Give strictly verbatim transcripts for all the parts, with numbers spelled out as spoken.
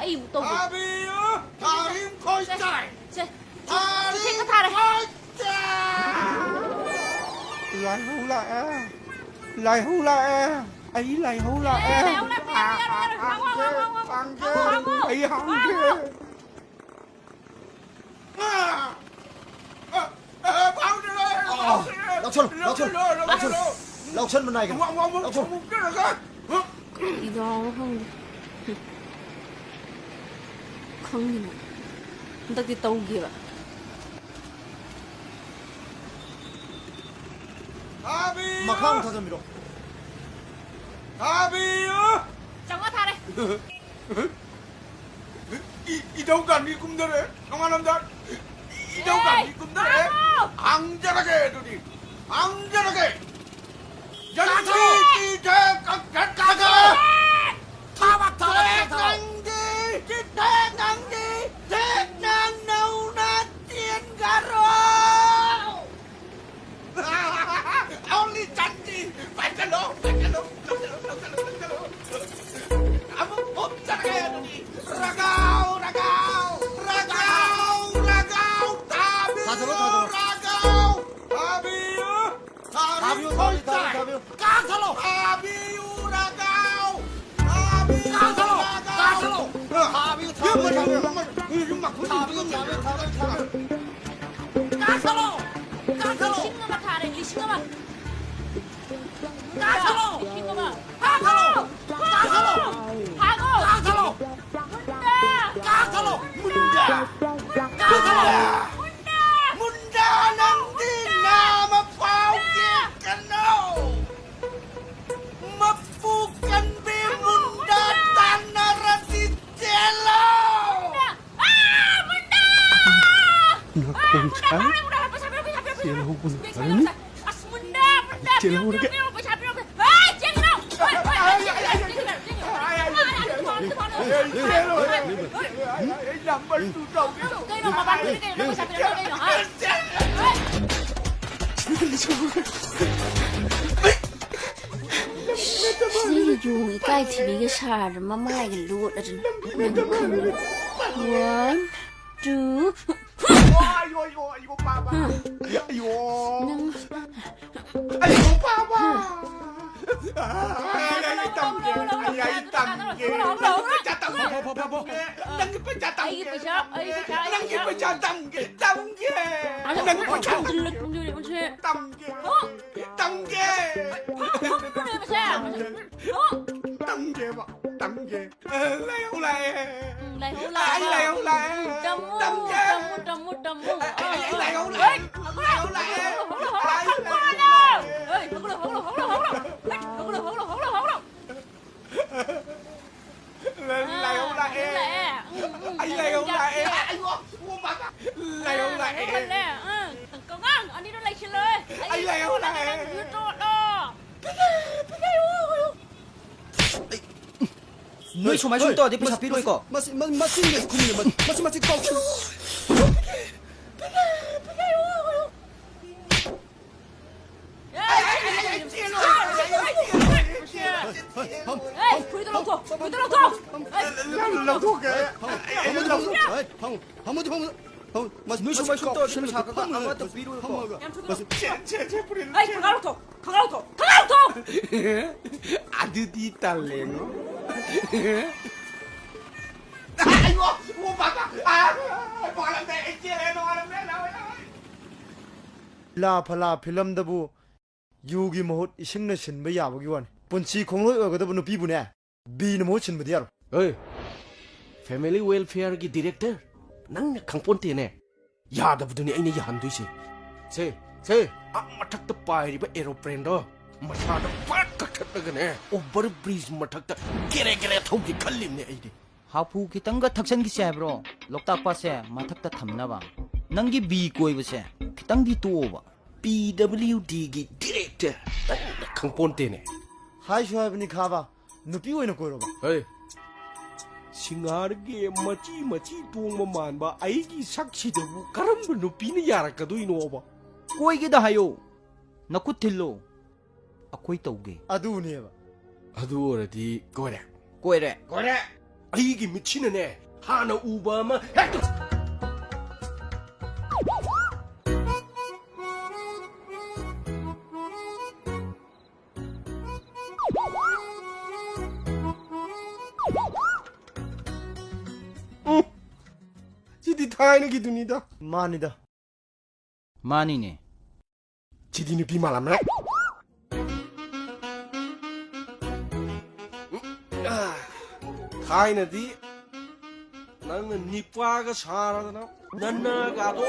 ꯑꯩ ꯇꯧꯒꯦ꯫ ꯊꯥꯕꯤꯌꯨ! ꯊꯥꯔꯤꯝ ꯈꯣꯏ ꯆꯥꯏ! ꯁꯦ, ꯊꯥꯔꯤꯝ ꯆꯤꯊꯦꯛꯀ ꯊꯥꯔꯦ꯫ ꯈꯣꯏ ꯆꯥꯏ! ꯂꯥꯏꯍꯧ ꯂꯥꯛꯑꯦ! ꯂꯥꯏꯍꯧ ꯂꯥꯛꯑꯦ! ꯑꯩ ꯂꯥꯏꯍꯧ ꯂꯥꯛꯑꯦ! ꯑꯦ, ꯂꯥꯏꯍꯧ ꯂꯥꯛꯄ ꯌꯥꯔꯣꯏ, ꯌꯥꯔꯣꯏ, ꯌꯥꯔꯣꯏ꯫ ꯍꯥꯡꯉꯣ, ꯍꯥꯡꯉꯣ, ꯍꯥꯡꯉꯣ, ꯍꯥꯡꯉꯣ, ꯍꯥꯡꯉꯣ, ꯍꯥꯡꯉꯣ꯫ ꯑꯩ ꯍꯥꯡꯒꯦ! ꯍꯥꯡꯉꯣ! ꯂꯧꯁꯜꯂꯨ, ꯂꯧꯁꯜꯂꯨ, ꯂꯧꯁꯜꯂꯨ꯫ ꯂꯧꯁꯟꯕ ꯅꯥꯏꯒꯅꯨ꯫ ꯂꯧꯁꯜꯂꯨ꯫ ꯏꯗꯣ ꯈꯪꯗꯦ꯫ ꯈꯪꯗꯦꯅꯦ꯫ ꯍꯟꯗꯛꯇꯤ ꯇꯧꯒꯦꯕ꯫ ꯃꯈꯥ ꯑꯃꯨꯛ ꯊꯥꯖꯟꯕꯤꯔꯣ꯫ ꯊꯥꯕꯤꯌꯨ! ꯆꯥꯝꯃꯉꯥ ꯊꯥꯔꯦ꯫ ꯏ-, ꯏꯙꯧ ꯒꯥꯟꯙꯤ ꯀꯨꯝꯗꯔꯦ, ꯅꯣꯡꯉꯥꯜꯂꯝꯗꯥꯏ꯫ ꯏꯙꯧ ꯒꯥꯟꯙꯤ ꯀꯨꯝꯗꯔꯦ꯫ ꯍꯪꯖꯔꯒꯦ ꯑꯗꯨꯗꯤ, ꯍꯪꯖꯔꯒꯦ꯫ ꯖꯟꯖꯤ ꯇꯤ ꯊꯦ ꯀꯛ ꯊꯦ ꯀꯛ ꯊꯦ꯫ ꯊꯥꯕ, ꯊꯥꯕ, ꯊꯥꯕ꯫ ꯅꯪꯗꯤ ꯇꯤ ꯊꯦ ꯅꯪꯗꯤ ꯊꯦ ꯅꯪ ꯅꯧꯅ ꯆꯦꯟꯒꯔꯣ꯫ Only ꯖꯟꯖꯤ! ꯄꯥꯏꯁꯜꯂꯣ, ꯄꯥꯏꯁꯜꯂꯣ, ꯂꯧꯁꯜꯂꯣ, ꯂꯧꯁꯜꯂꯣ, ꯂꯧꯁꯜꯂꯣ꯫ ꯑꯃꯨꯛ ꯍꯨꯞꯆꯔꯒꯦ ꯑꯗꯨꯗꯤ꯫ ꯔꯒꯥꯎ, ꯔꯒꯥꯎ, ꯔꯒꯥꯎ, ꯔꯒꯥꯎ, ꯊꯥꯕꯤꯌꯨ, ꯊꯥꯖꯜꯂꯣ, ꯊꯥꯖꯜꯂꯣ꯫ ꯔꯒꯥꯎ, ꯊꯥꯕꯤꯌꯨ, ꯊꯥꯕꯤꯌꯨ, ꯊꯥꯕꯤꯌꯨ, ꯊꯥꯕꯤꯌꯨ꯫ ꯀꯥꯈꯠꯂꯣ! ꯊꯥꯕꯤꯌꯨ, ꯔꯒꯥꯎ! ꯊꯥꯕꯤꯌꯨ, ꯀꯥꯈꯠꯂꯣ! ꯔꯒꯥꯎ! ꯀꯥꯈꯠꯂꯣ! ꯊꯥꯕꯤꯌꯨ, ꯊꯥꯕꯤꯌꯨ, ꯊꯥꯕꯤꯌꯨ꯫ ꯊꯥꯕꯤꯌꯨ, ꯊꯥꯕꯤꯌꯨ, ꯊꯥꯕꯤꯌꯨ, ꯊꯥꯕꯤꯌꯨ꯫ ꯀꯥꯈꯠꯂꯣ! ꯀꯥꯈꯠꯂꯣ! ꯂꯤꯁꯤꯡ ꯑꯃ ꯊꯥꯔꯦ, ꯂꯤꯁꯤꯡ ꯑꯃ꯫ ꯀꯥꯈꯠꯂꯣ! ꯂꯤꯁꯤꯡ ꯑꯃ꯫ ꯀꯥꯈꯠꯂꯣ! ꯀꯥꯈꯠꯂꯣ! ꯀꯥꯈꯠꯂꯣ! ꯀꯥꯈꯠꯂꯣ! ꯃꯨꯟꯗꯥ! ꯃꯨꯟꯗꯥ! ꯀꯥꯈꯠꯂꯣ! ꯃꯨꯟꯗꯥ! ꯃꯨꯟꯗꯥ! ꯃꯨꯟꯗꯥ! ꯅꯪꯗꯤ ꯅꯥꯃ ꯄꯥꯎ ꯆꯦꯠꯀꯅꯣ! ꯃꯄꯨ ꯀꯟꯕꯤ ꯃꯨꯟꯗꯥ ꯇꯥꯟꯅꯔꯗꯤ ꯆꯦꯜꯂꯣ! ꯅꯥꯀꯣꯡ ꯁꯥꯏ꯫ ꯆꯦꯜꯍꯧꯕꯅ ꯐꯔꯅꯤ꯫ ꯑꯩ ꯆꯦꯜꯍꯧꯔꯒꯦ꯫ ꯁꯤꯗꯤ ꯌꯣꯡ ꯏꯀꯥꯏ ꯊꯤꯕꯤꯒ ꯁꯥꯔ ꯃꯃꯥꯏꯒ ꯂꯣꯠꯂꯗꯅ꯫ One, two. ꯑꯌꯣ, ꯑꯌꯣ, ꯑꯌꯣ, ꯄꯥꯕ꯫ ꯑꯌꯣ꯫ ꯅꯪ ꯑꯌꯣ, ꯄꯥꯕ꯫ ꯑꯩ, ꯑꯩ ꯇꯝꯒꯦ꯫ ꯑꯩ, ꯑꯩ ꯇꯝꯒꯦ꯫ ꯅꯪꯒꯤ ꯄꯩꯁꯥ ꯇꯝꯒꯦ꯫ ꯐꯥꯎ, ꯐꯥꯎ, ꯐꯥꯎ, ꯐꯥꯎ꯫ ꯅꯪꯒꯤ ꯄꯩꯁꯥ ꯑꯩꯒꯤ ꯇꯝꯒꯦ꯫ ꯄꯩꯁꯥ, ꯑꯩ ꯄꯩꯁꯥ, ꯑꯩ ꯅꯪꯒꯤ ꯄꯩꯁꯥ꯫ ꯄꯩꯁꯥ ꯇꯝꯒꯦ, ꯇꯝꯒꯦ꯫ ꯑꯗꯣ ꯅꯪꯒꯤ ꯄꯩꯁꯥ ꯇꯝꯒꯦ꯫ ꯇꯝꯒꯦ꯫ ꯇꯝꯒꯦ꯫ ꯍꯣ? ꯇꯝꯒꯦ꯫ ꯐꯥꯎ, ꯐꯥꯎ, ꯐꯥꯎ, ꯄꯩꯁꯥ꯫ ꯍꯣ? ꯇꯝꯒꯦꯕ, ꯇꯝꯒꯦ꯫ ꯂꯥꯏꯍꯧ ꯂꯥꯛꯑꯦ꯫ ꯎꯝ, ꯂꯥꯏꯍꯧ ꯑꯩ ꯂꯥꯛꯑꯕ? ꯂꯥꯏꯍꯧ ꯂꯥꯛꯑꯦ꯫ ꯇꯝꯃꯨ, ꯇꯝꯒꯦ꯫ ꯇꯝꯃꯨ, ꯇꯝꯃꯨ, ꯇꯝꯃꯨ꯫ ꯑꯩ, ꯑꯩ ꯑꯥ, ꯂꯥꯏꯍꯧ ꯑꯥ꯫ ꯂꯥꯛꯑꯦ꯫ ꯍꯣꯏ, ꯍꯧꯒꯠꯂꯣ, ꯂꯥꯏꯍꯧ ꯍꯧꯒꯠꯂꯣ, ꯂꯥꯛꯑꯦ꯫ ꯍꯧꯒꯠꯂꯣ, ꯍꯧꯒꯠꯂꯣ, ꯍꯧꯒꯠꯂꯣ, ꯍꯧꯒꯠꯂꯣ꯫ ꯍꯣꯏ, ꯍꯧꯒꯠꯂꯣ, ꯍꯧꯒꯠꯂꯣ, ꯍꯧꯒꯠꯂꯣ, ꯍꯧꯒꯠꯂꯣ꯫ ꯂꯥꯏꯍꯧ ꯑꯥ, ꯂꯥꯛꯑꯦ꯫ ꯂꯥꯏꯍꯧ ꯂꯥꯛꯑꯦ꯫ ꯎꯝ, ꯎꯝ, ꯑꯩ ꯂꯥꯏꯍꯧ ꯂꯥꯏꯍꯧ ꯂꯥꯛꯑꯦ꯫ ꯂꯥꯛꯑꯦ꯫ ꯑꯩꯌꯣ, ꯑꯣ, ꯃꯥ, ꯃꯥ꯫ ꯂꯥꯏꯍꯧ ꯑꯥ, ꯂꯥꯛꯑꯦ꯫ ꯂꯥꯏꯍꯧ ꯂꯥꯛꯑꯦ꯫ ꯑꯥ, ꯑꯉꯥꯡ ꯑꯅꯤꯗꯣ ꯂꯩꯁꯤꯜꯂꯣ꯫ ꯑꯩ ꯑꯩ ꯂꯥꯏꯍꯧ ꯂꯥꯛꯑꯦ꯫ ꯅꯪ ꯌꯨ ꯇꯣꯠꯂꯣ꯫ ꯄꯤꯒꯦ, ꯄꯤꯒꯦ, ꯑꯣ, ꯑꯣ꯫ ꯑꯩ, ꯅꯣꯏ ꯁꯨꯃꯥꯏ ꯁꯨꯝ ꯍꯣꯏ, ꯇꯧꯔꯗꯤ ꯄꯩꯁꯥ ꯃꯁꯤ, ꯄꯤꯔꯣꯏꯀꯣ? ꯃꯁꯤ, ꯃꯁꯤ, ꯃꯁꯤ ꯏꯪꯂꯤꯁ ꯈꯨꯝꯃꯤꯅꯦ, ꯃꯁꯤ, ꯃꯁꯤ, ꯃꯁꯤ ꯀꯥꯎꯁꯤ꯫ ꯍꯣꯏ, ꯍꯣꯏ, ꯐꯝ, ꯑꯦ, ꯐꯝ, ꯐꯨꯔꯤꯠꯇꯣ ꯐꯝ, ꯂꯧꯊꯣꯛ, ꯐꯝ, ꯐꯨꯔꯤꯠꯇꯣ ꯐꯝ, ꯂꯧꯊꯣꯛ꯫ ꯐꯝ, ꯑꯦ, ꯐꯝ, ꯂꯧ-, ꯂꯧꯊꯣꯛꯀꯦ꯫ ꯐꯝ, ꯐꯝ, ꯐꯝ, ꯐꯝ, ꯐꯝ, ꯐꯝ, ꯃꯁꯤ, ꯅꯣꯏ ꯃꯁꯤ ꯁꯨꯃꯥꯏ ꯁꯨꯝ ꯀꯥꯎꯁꯤ, ꯇꯧꯔꯗꯤ ꯃꯁꯤ ꯄꯩꯁꯥ ꯈꯛꯇ ꯐꯝꯃꯒ, ꯑꯃꯠꯇ ꯄꯤꯔꯣꯏꯀꯣ? ꯐꯝꯃꯒ꯫ ꯌꯥꯝ ꯊꯨꯅ ꯃꯁꯤ ꯂꯧꯊꯣꯛ꯫ ꯁꯦ, ꯁꯦ, ꯁꯦ, ꯐꯨꯔꯤꯠ, ꯑꯩ ꯁꯦ꯫ ꯈꯪꯒꯥꯎ ꯂꯧꯊꯣꯛ, ꯈꯪꯒꯥꯎ ꯂꯧꯊꯣꯛ, ꯈꯪꯒꯥꯎ ꯂꯧꯊꯣꯛ! ꯑꯗꯨꯗꯤ ꯇꯜꯂꯦꯉꯣ꯫ ꯑꯩꯌꯣ! ꯑꯣ, ꯕꯥꯕꯥ! ꯑꯥ! ꯅꯣꯡꯉꯥꯜꯂꯝꯗꯥꯏ ꯑꯩ ꯆꯦꯜꯂꯦ, ꯅꯣꯡꯉꯥꯜꯂꯝꯗꯥꯏ ꯂꯥꯛꯑꯣ, ꯂꯥꯛꯑꯣ꯫ ꯂꯥ ꯐꯂꯥ ꯐꯤꯂꯝꯗꯕꯨ ꯌꯨꯒꯤ ꯃꯍꯨꯠ ꯏꯁꯤꯡꯅ ꯁꯤꯟꯕ ꯌꯥꯕꯒꯤ ꯋꯥꯅꯤ꯫ ꯄꯨꯟꯁꯤ ꯈꯣꯡꯂꯣꯏ ꯑꯣꯏꯒꯗꯕ ꯅꯨꯄꯤꯕꯨꯅꯦ, ꯕꯤꯅ ꯃꯍꯨꯠ ꯁꯤꯟꯕꯗꯤ ꯌꯥꯔꯣꯏ꯫ ꯑꯦ, family welfare ꯒꯤ director? ꯅꯪꯅ ꯈꯪꯄꯣꯟꯇꯦꯅꯦ꯫ ꯌꯥꯗꯕꯗꯨꯅꯤ ꯑꯩꯅ ꯌꯥꯍꯟꯗꯣꯏꯁꯦ꯫ ꯁꯦ, ꯁꯦ, ꯑꯥ ꯃꯊꯛꯇ ꯄꯥꯏꯔꯤꯕ aeroplane ꯗꯣ ꯃꯁꯥꯗ ꯐꯠ ꯀꯛꯊꯠꯂꯒꯅꯦ, over bridge ꯃꯊꯛꯇ ꯒꯦꯔꯦ ꯒꯦꯔꯦ ꯊꯧꯒꯦ ꯈꯜꯂꯤꯝꯅꯦ ꯑꯩꯗꯤ꯫ ꯍꯥꯐꯨ ꯈꯤꯇꯪꯒ ꯊꯛꯆꯟꯈꯤꯁꯦ ꯍꯥꯏꯕ꯭ꯔꯣ? ꯂꯣꯛꯇꯥꯛ ꯄꯥꯠꯁꯦ ꯃꯊꯛꯇ ꯊꯝꯅꯕ꯫ ꯅꯪꯒꯤ ꯕꯤ ꯀꯣꯏꯕꯁꯦ ꯈꯤꯇꯪꯗꯤ ꯇꯣꯛꯑꯣꯕ꯫ P W D ꯒꯤ director, ꯅꯪꯅ ꯈꯪꯄꯣꯟꯇꯦꯅꯦ꯫ ꯍꯥꯏꯁꯨ ꯍꯥꯏꯕꯅꯤ ꯈꯥꯕ, ꯅꯨꯄꯤ ꯑꯣꯏꯅ ꯀꯣꯏꯔꯣꯕ꯫ ꯍꯩ, ꯁꯤꯡꯍꯥꯔꯒꯤ ꯃꯆꯤ ꯃꯆꯤ ꯇꯣꯡꯕ ꯃꯥꯟꯕ ꯑꯩꯒꯤ ꯁꯛꯁꯤꯗꯕꯨ ꯀꯔꯝꯕ ꯅꯨꯄꯤꯅ ꯌꯥꯔꯛꯀꯗꯣꯏꯅꯣꯕ? ꯀꯣꯏꯒꯦꯗ ꯍꯥꯏꯌꯣ, ꯅꯈꯨꯠ ꯊꯤꯜꯂꯣ꯫ ꯑꯩꯈꯣꯏ ꯇꯧꯒꯦ꯫ ꯑꯗꯨꯅꯦꯕ꯫ ꯑꯗꯨ ꯑꯣꯏꯔꯗꯤ ꯀꯣꯏꯔꯦ꯫ ꯀꯣꯏꯔꯦ꯫ ꯀꯣꯏꯔꯦ꯫ ꯑꯩꯒꯤ ꯃꯤꯠꯁꯤꯅꯅꯦ, ꯍꯥꯟꯅ ꯎꯕ ꯑꯃ ꯍꯦꯛꯇ꯫ ꯎꯝ꯫ ꯁꯤꯗꯤ ꯊꯥꯏꯅꯒꯤꯗꯨꯅꯤꯗ꯫ ꯃꯥꯅꯤꯗ꯫ ꯃꯥꯅꯤꯅꯦ꯫ ꯁꯤꯗꯤ ꯅꯨꯄꯤ ꯃꯥꯜꯂꯝꯃꯦ꯫ ꯊꯥꯏꯅꯗꯤ ꯅꯪꯅ ꯅꯤꯄꯥꯒ ꯁꯥꯔꯗꯅ, ꯅꯅꯥꯒꯗꯣ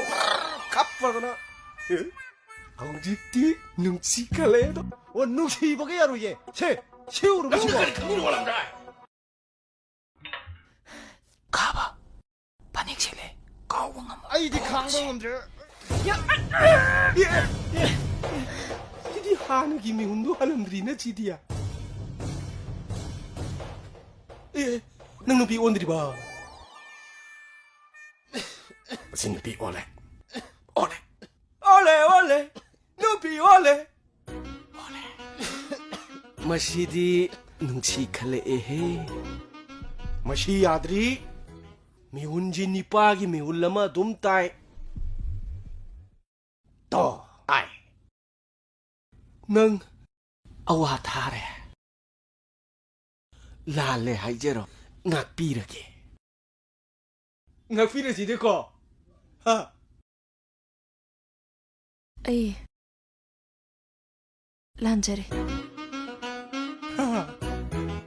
ꯀꯞꯄꯗꯅ꯫ ꯍꯧꯖꯤꯛꯇꯤ ꯅꯨꯡꯁꯤꯈꯠꯂꯛꯑꯦꯗꯣ꯫ ꯑꯣ, ꯅꯨꯡꯁꯤꯕꯒ ꯌꯥꯔꯣꯏꯌꯦ꯫ ꯁꯦ, ꯁꯤ ꯎꯔꯨꯕ ꯅꯪ ꯁꯤꯕꯣ꯫ ꯀꯔꯤ ꯈꯪꯉꯤꯅꯣ, ꯋꯥꯂꯝꯗꯥꯏ? ꯈꯥꯕ, ꯐꯅꯦꯛ ꯁꯦꯠꯂꯦ, ꯀꯥꯎꯕ ꯉꯝꯃꯣꯏ꯫ ꯑꯩꯗꯤ ꯈꯥꯡꯕ ꯉꯝꯗ꯭ꯔꯦ꯫ ꯁꯤꯗꯤ ꯍꯥꯟꯅꯒꯤ ꯃꯤꯍꯨꯟꯗꯣ ꯍꯜꯂꯝꯗ꯭ꯔꯤꯅ ꯁꯤꯗꯤ꯫ ꯑꯦ, ꯅꯪ ꯅꯨꯄꯤ ꯑꯣꯟꯗ꯭ꯔꯤꯕ? ꯃꯁꯤ ꯅꯨꯄꯤ ꯑꯣꯜꯂꯦ꯫ ꯑꯣꯜꯂꯦ꯫ ꯑꯣꯜꯂꯦ, ꯑꯣꯜꯂꯦ꯫ ꯅꯨꯄꯤ ꯑꯣꯜꯂꯦ꯫ ꯃꯁꯤꯗꯤ ꯅꯨꯡꯁꯤ ꯈꯜꯂꯛꯑꯦꯍꯦ꯫ ꯃꯁꯤ ꯌꯥꯗ꯭ꯔꯤ꯫ ꯃꯤꯍꯨꯟꯁꯤ ꯅꯤꯄꯥꯒꯤ ꯃꯤꯍꯨꯟ ꯑꯃ ꯑꯗꯨꯝ ꯇꯥꯏ꯫ ꯇꯣ, ꯑꯥꯏ꯫ ꯅꯪ ꯑꯋꯥ ꯊꯥꯔꯦ꯫ ꯂꯥꯜꯂꯦ ꯍꯥꯏꯖꯔꯣ, ꯉꯥꯛꯄꯤꯔꯒꯦ꯫ ꯉꯥꯛꯄꯤꯔꯁꯤꯅꯦꯀꯣ꯫ ꯍꯥ? ꯑꯩ ꯂꯥꯟꯖꯔꯦ꯫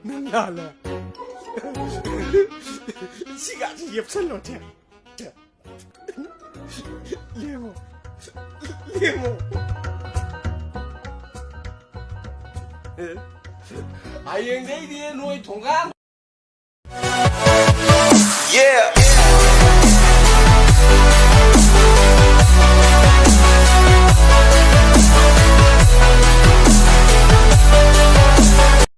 ꯅꯪ ꯂꯥꯜꯂꯦ꯫ ꯁꯤꯒ ꯌꯦꯞꯁꯜꯂꯣ, ꯆꯦ꯫ ꯂꯦꯝꯃꯣ꯫ ꯂꯦꯝꯃꯣ꯫ ꯍꯌꯦꯡꯗꯩꯗꯤ ꯅꯣꯏ ꯊꯣꯡꯒꯥꯟ꯫ Yeah!